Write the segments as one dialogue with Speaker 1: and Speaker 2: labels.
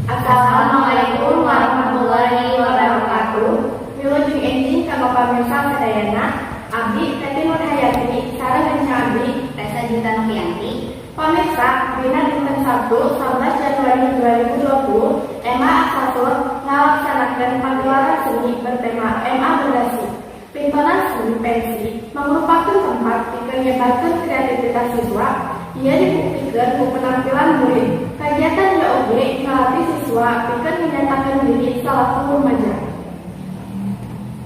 Speaker 1: Assalamualaikum warahmatullahi wabarakatuh. Wilujeng enjing ka pamirsa sadayana. Abdi Teti Nur Hayati sareng rencang abdi
Speaker 2: Resa Juta Novianti.
Speaker 1: Pamirsa, dina dinten Sabtu 11 Januari 2020, MA Aqsasul ngalaksanakeun pagelaran seni bertema MA Berdasi. Pintonan seni pensi merupakan tempat pikeun nyebarkeun kreativitas siswa. Ia dibuktikan ku penampilan murid. Kegiatan ieu oge ngalatih siswa pikeun menyatakan diri salaku remaja.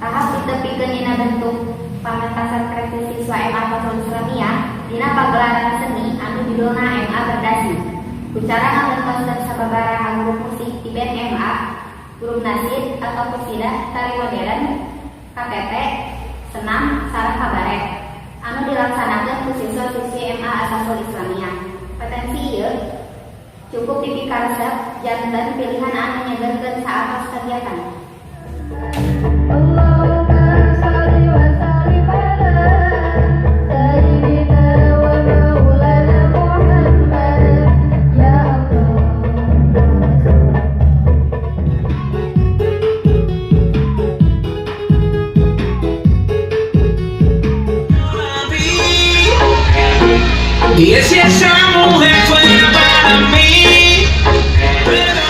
Speaker 2: Tahap ditepikeun dina bentuk pamentasan kreasi siswa MA Aqsasul Islamiyah dina pagelaran seni anu judulna MA Berdasi. Ku cara ngamentoskeun sababaraha grup musik di band MA, grup nasyid atau kosidah, tari modern, KTT, senam, sareng kabaret anu dilaksanakeun ku siswa-siswi MA Aqsasul Islamiyah. Potensi ieu cukup dipikaresep janten pilihan anu nyegerkeun saatos kegiatan.
Speaker 3: اللهم صل وسلم على سيدنا ومولانا محمد يا الله يا رسول الله.
Speaker 4: Y si esa mujer fuera para mí, pero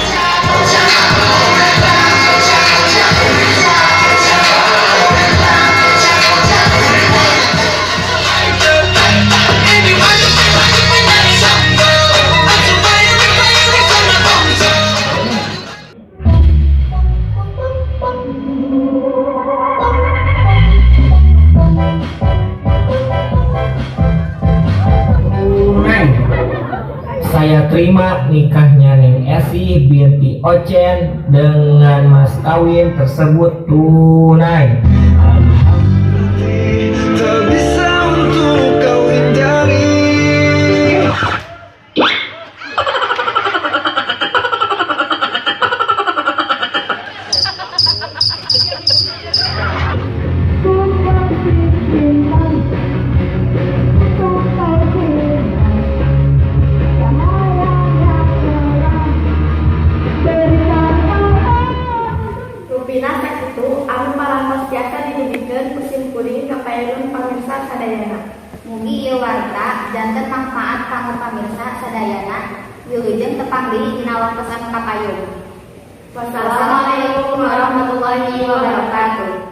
Speaker 5: Neng, saya terima nikahnya Neng Esi binti Ocen dengan mas kawin tersebut tunai.
Speaker 6: Tak bisa untuk kau hindari.
Speaker 3: Ku bintang sampai cahaya yang terang berikan.
Speaker 1: Rupina sakitu anu parantos tiasa didugikeun ku sim kuring ka payun pamirsa sadayana.
Speaker 2: Mugi ieu warta janten mangfaat kanggo pamirsa sadayana. Wilujeng tepang deui dina waktos anu kapayun.
Speaker 1: Wassalamualaikum warahmatullahi wabarakatuh.